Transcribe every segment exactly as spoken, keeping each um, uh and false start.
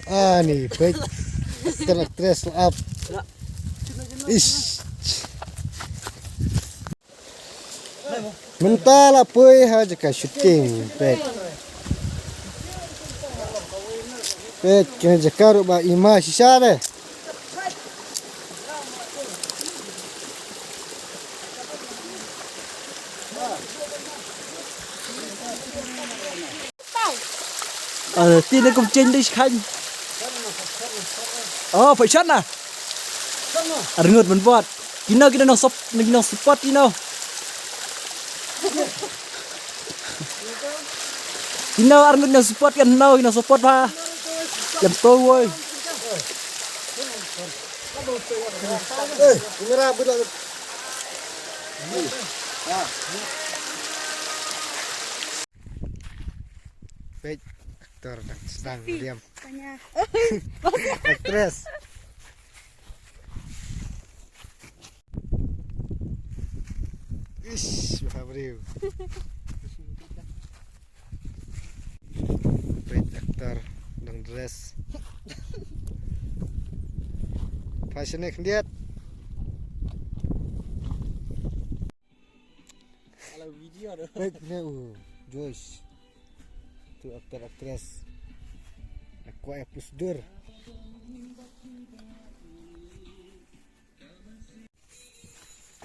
Ani peit. Actor actress la ap. Ish. Mynta la poi ha jaka shooting peit. Peit kane jaka ruh ba i ma shisha de. Ti ne kum chen dei shkhan. Oh, pha shana. Arngut man bot. Kino kino nang sop nang support kino. Kino arngut nang support kan nau kino support pha. Jam to woi. Eh, kamera bud. Peit, aktor dang sdang diam. Tanya. Aktris. Ish, bha briew. Peit aktor dang dress. Fashion khyndiat. Ala video dah. Peit ne u Joyce. Tu aktor aktris. Aku ai prosedur.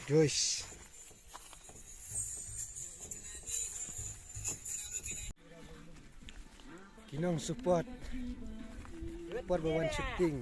Joyce. Kinong support. Support ba wan shooting.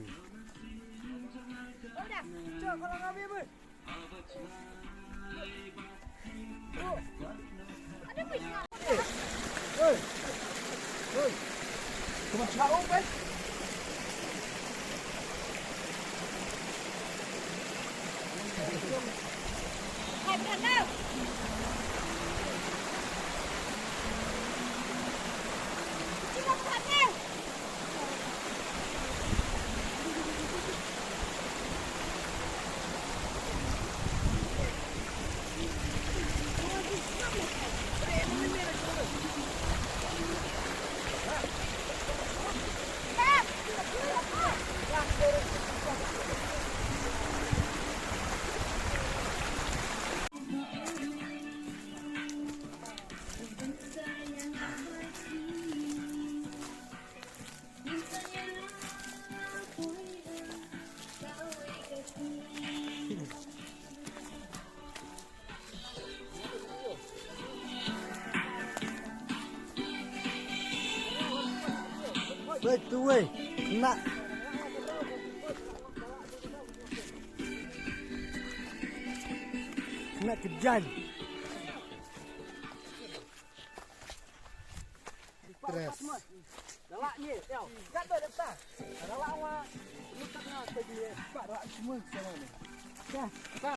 Wei, tu wei. Kena. Kena kejan. Press.